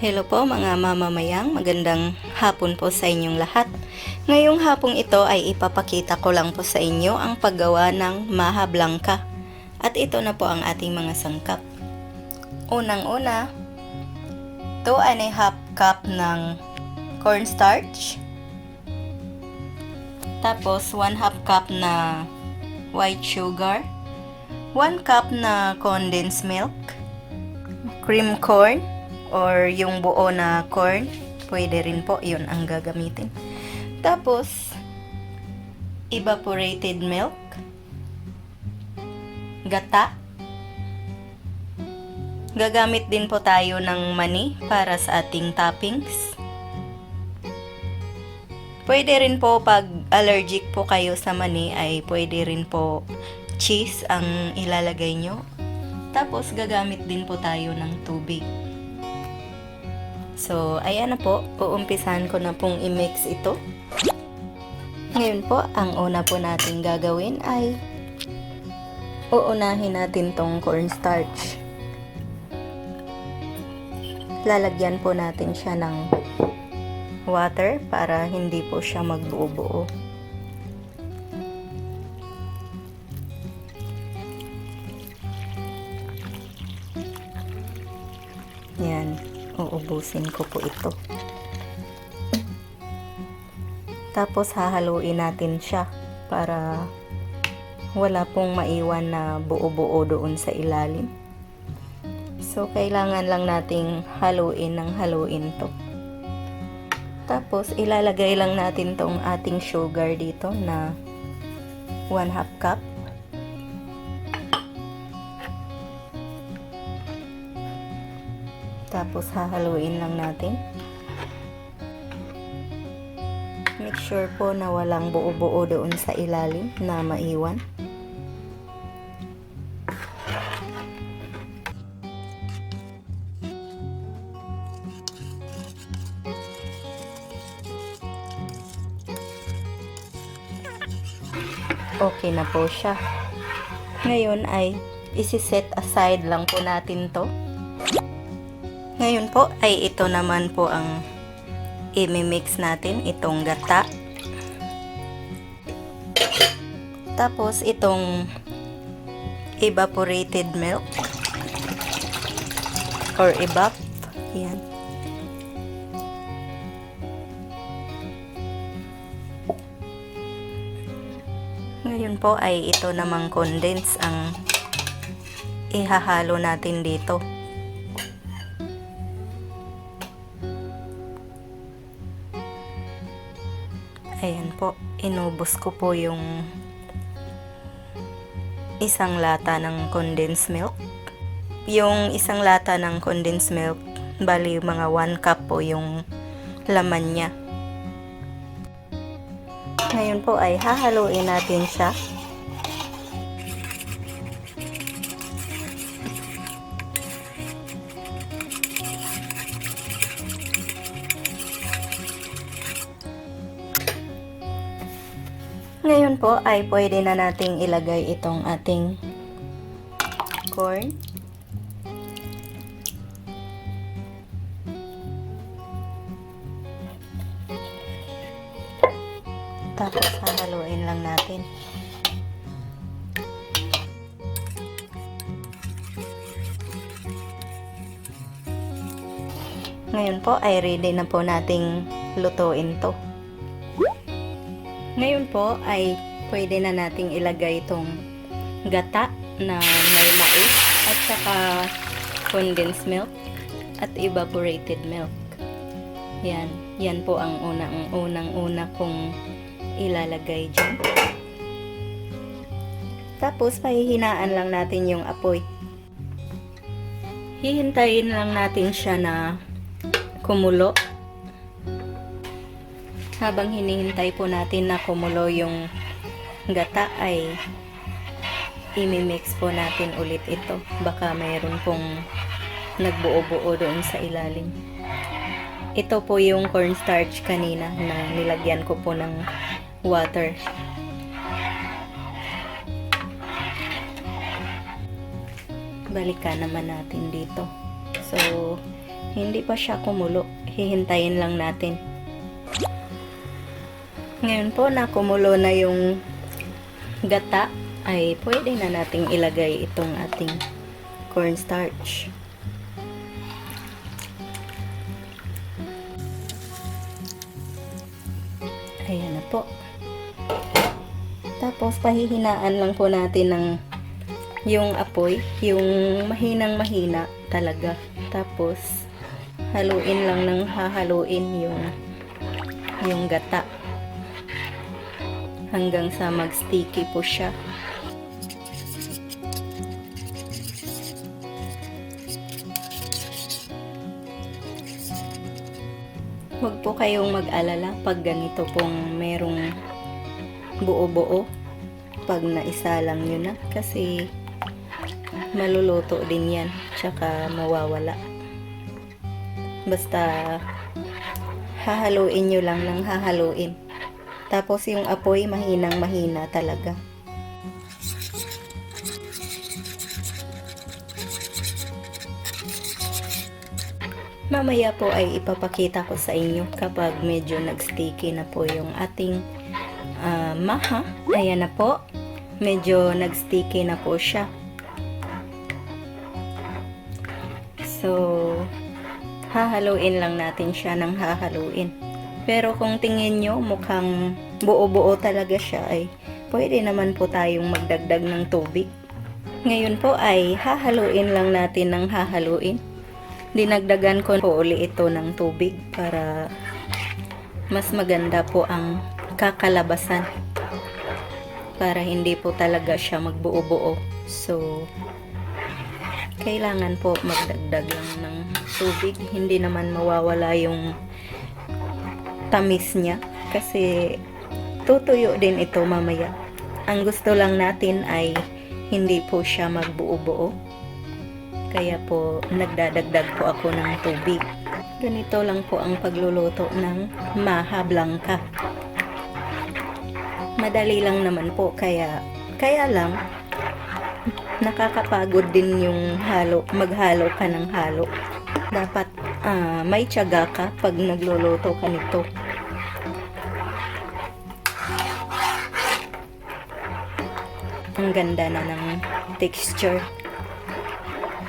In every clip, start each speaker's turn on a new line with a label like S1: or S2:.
S1: Hello po, mga mamamayang, magandang hapon po sa inyong lahat. Ngayong hapong ito ay ipapakita ko lang po sa inyo ang paggawa ng maha blanca. At ito na po ang ating mga sangkap. Unang-una, 2 1/2 cup ng cornstarch. Tapos 1/2 cup na white sugar. 1 cup na condensed milk. Cream corn or yung buo na corn, pwede rin po, yun ang gagamitin. Tapos, evaporated milk, gata. Gagamit din po tayo ng mani para sa ating toppings. Pwede rin po, pag allergic po kayo sa mani, ay pwede rin po cheese ang ilalagay nyo. Tapos, gagamit din po tayo ng tubig. So, ayan na po. Uumpisahan ko na pong i-mix ito. Ngayon po, ang una po natin gagawin ay uunahin natin tong cornstarch. Lalagyan po natin siya ng water para hindi po siya magbuo-buo. Yan, uubusin ko po ito. Tapos hahaluin natin siya para wala pong maiwan na buo-buo doon sa ilalim. So, kailangan lang nating haluin ng haluin to. Tapos, ilalagay lang natin tong ating sugar dito na 1/2 cup. Tapos, hahaluin lang natin. Make sure po na walang buo-buo doon sa ilalim na maiwan. Okay na po siya. Ngayon ay isi-set aside lang po natin to. Ngayon po ay ito naman po ang imi-mix natin, itong gata. Tapos itong evaporated milk or evap. Yan. Ngayon po ay ito namang condense ang ihahalo natin dito. Ayan po, inubos ko po yung isang lata ng condensed milk. Yung isang lata ng condensed milk, bali mga 1 cup po yung laman niya. Ngayon po ay hahaluin natin siya. Ngayon po ay pwede na nating ilagay itong ating corn. Tapos hahaluin lang natin. Ngayon po ay ready na po nating lutuin to. Ngayon po ay pwede na nating ilagay itong gata na may mais at saka condensed milk at evaporated milk. Yan, yan po ang unang-unang-una kong ilalagay dyan. Tapos pahihinaan lang natin yung apoy. Hihintayin lang natin siya na kumulo. Habang hinihintay po natin na kumulo yung gata ay imi-mix po natin ulit ito. Baka mayroon pong nagbuo-buo doon sa ilalim. Ito po yung cornstarch kanina na nilagyan ko po ng water. Balikan naman natin dito. So, Hindi pa siya kumulo. Hihintayin lang natin. Ngayon po na kumulo na yung gata, ay pwede na nating ilagay itong ating cornstarch. Ayan na po. Tapos pahihinaan lang po natin ng yung apoy, yung mahinang mahina talaga. Tapos haluin lang ng hahaluin yung gata hanggang sa mag-sticky po siya. Huwag po kayong mag-alala pag ganito pong merong buo-buo pag naisa lang nyo na kasi maluluto din yan tsaka mawawala. Basta hahaluin nyo lang ng hahaluin. Tapos yung apoy, mahinang mahina talaga. Mamaya po ay ipapakita ko sa inyo kapag medyo nag-sticky na po yung ating maha. Ayan na po. Medyo nag-sticky na po siya. So, hahaluin lang natin siya ng hahaluin. Pero kung tingin nyo mukhang buo-buo talaga siya, ay pwede naman po tayong magdagdag ng tubig. Ngayon po ay hahaluin lang natin ng hahaluin. Dinagdagan ko po uli ito ng tubig para mas maganda po ang kakalabasan. Para hindi po talaga siya magbuo-buo. So, kailangan po magdagdag lang ng tubig. Hindi naman mawawala yung tamis niya kasi tutuyo din ito mamaya. Ang gusto lang natin ay hindi po siya magbuo-buo. Kaya po nagdadagdag po ako ng tubig. Ganito lang po ang pagluluto ng maha blanca. Madali lang naman po, kaya kaya lang nakakapagod din yung halo, maghalo ka ng halo. Dapat may tiyaga ka pag nagluluto ka nito. Ang ganda na ng texture.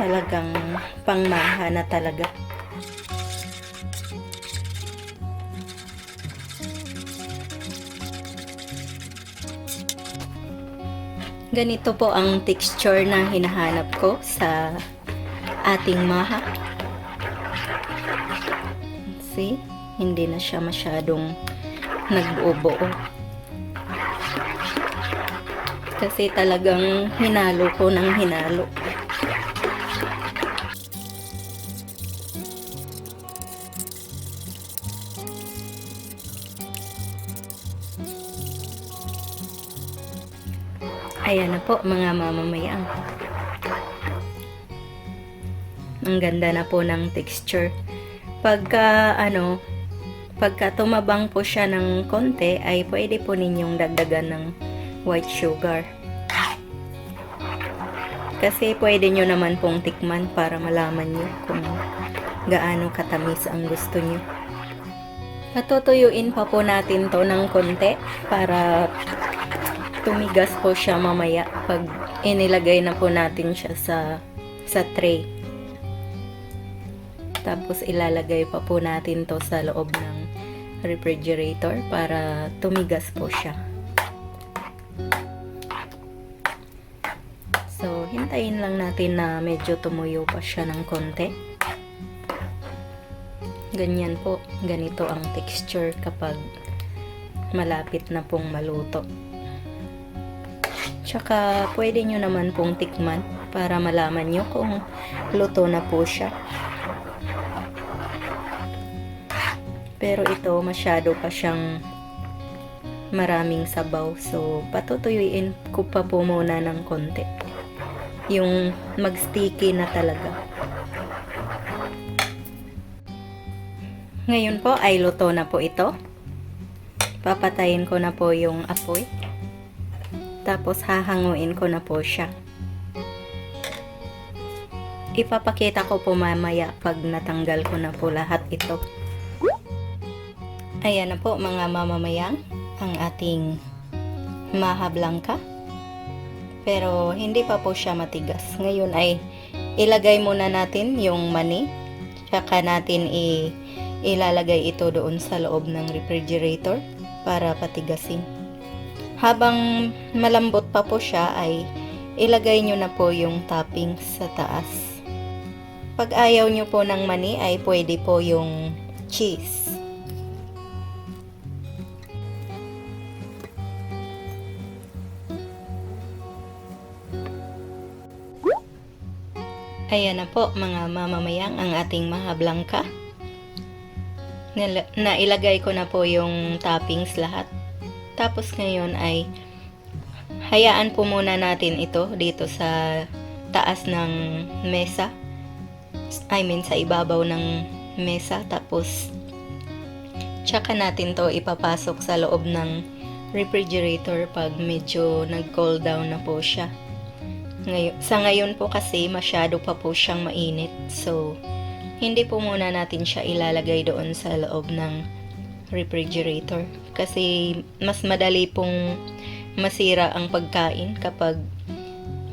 S1: Talagang pangmaha na talaga. Ganito po ang texture na hinahanap ko sa ating maha. See? Hindi na siya masyadong nagbuo-buo. Kasi talagang hinalo ko ng hinalo. Ayan na po, mga mamamayang. Ang ganda na po ng texture. Pagka tumabang po siya ng konti, ay pwede po ninyong dagdagan ng white sugar. Kasi pwede nyo naman pong tikman para malaman nyo kung gaano katamis ang gusto nyo. Patutuyuin pa po natin to ng konti para tumigas po siya mamaya pag inilagay na po natin siya sa tray. Tapos ilalagay pa po natin to sa loob ng refrigerator para tumigas po siya. So, hintayin lang natin na medyo tumuyo pa siya ng konti. Ganyan po, ganito ang texture kapag malapit na pong maluto. Tsaka, pwede nyo naman pong tikman para malaman nyo kung luto na po siya. Pero ito, masyado pa siyang maraming sabaw. So, patutuyuin ko pa po muna ng konti. Yung mag-sticky na talaga. Ngayon po ay luto na po ito. Papatayin ko na po yung apoy. Tapos hahanguin ko na po siya. Ipapakita ko po mamaya pag natanggal ko na po lahat ito. Ayan na po, mga mamamayang, ang ating maha blanca. Pero hindi pa po siya matigas. Ngayon ay ilagay muna natin yung mani. Tsaka natin ilalagay ito doon sa loob ng refrigerator para patigasin. Habang malambot pa po siya ay ilagay nyo na po yung toppings sa taas. Pag ayaw nyo po ng mani ay pwede po yung cheese. Ayan na po, mga mamamayang, ang ating maha blanca. Nailagay ko na po yung toppings lahat. Tapos ngayon ay hayaan po muna natin ito dito sa taas ng mesa. I mean, sa ibabaw ng mesa. Tapos tsaka natin to ipapasok sa loob ng refrigerator pag medyo nag-cool down na po siya. Sa ngayon po kasi masyado pa po siyang mainit. So, hindi po muna natin siya ilalagay doon sa loob ng refrigerator. Kasi mas madali pong masira ang pagkain kapag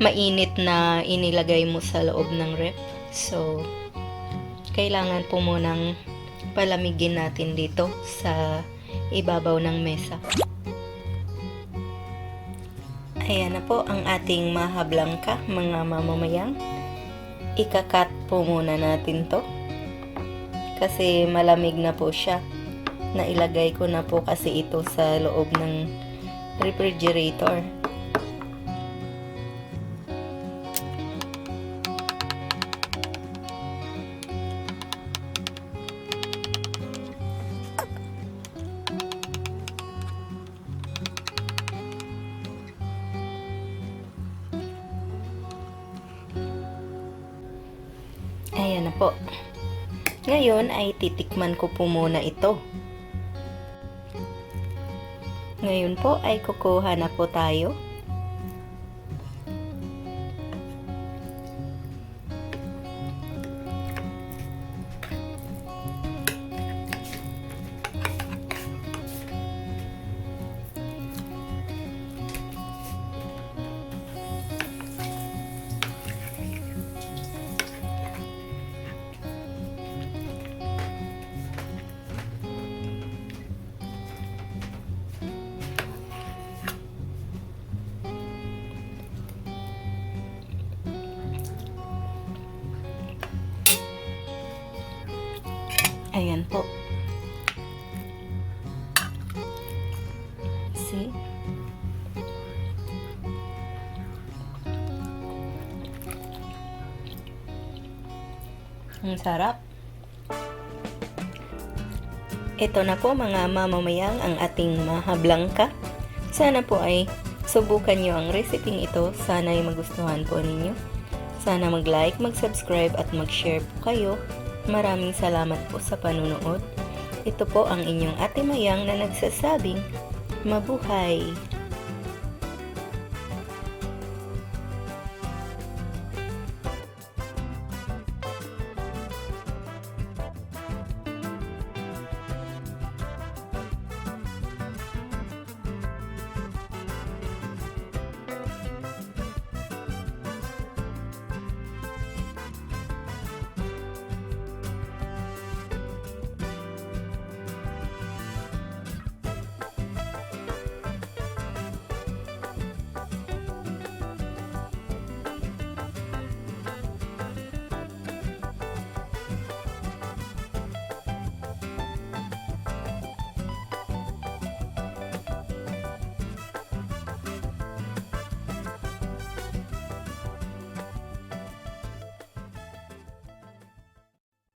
S1: mainit na inilagay mo sa loob ng ref. So, kailangan po munang palamigin natin dito sa ibabaw ng mesa. Ayan na po ang ating maha blanca, mga mamamayang. Ika-cut po muna natin to. Kasi malamig na po siya. Nailagay ko na po kasi ito sa loob ng refrigerator. Ayan na po. Ngayon ay titikman ko po muna ito. Ngayon po ay kukuha na po tayo. Ayan po. See? Ang sarap. Ito na po, mga mamamayang, ang ating maha blanca. Sana po ay subukan nyo ang recipe ito. Sana ay magustuhan po ninyo. Sana mag-like, mag-subscribe at mag-share po kayo. Maraming salamat po sa panunood. Ito po ang inyong Ate Mayang na nagsasabing, mabuhay!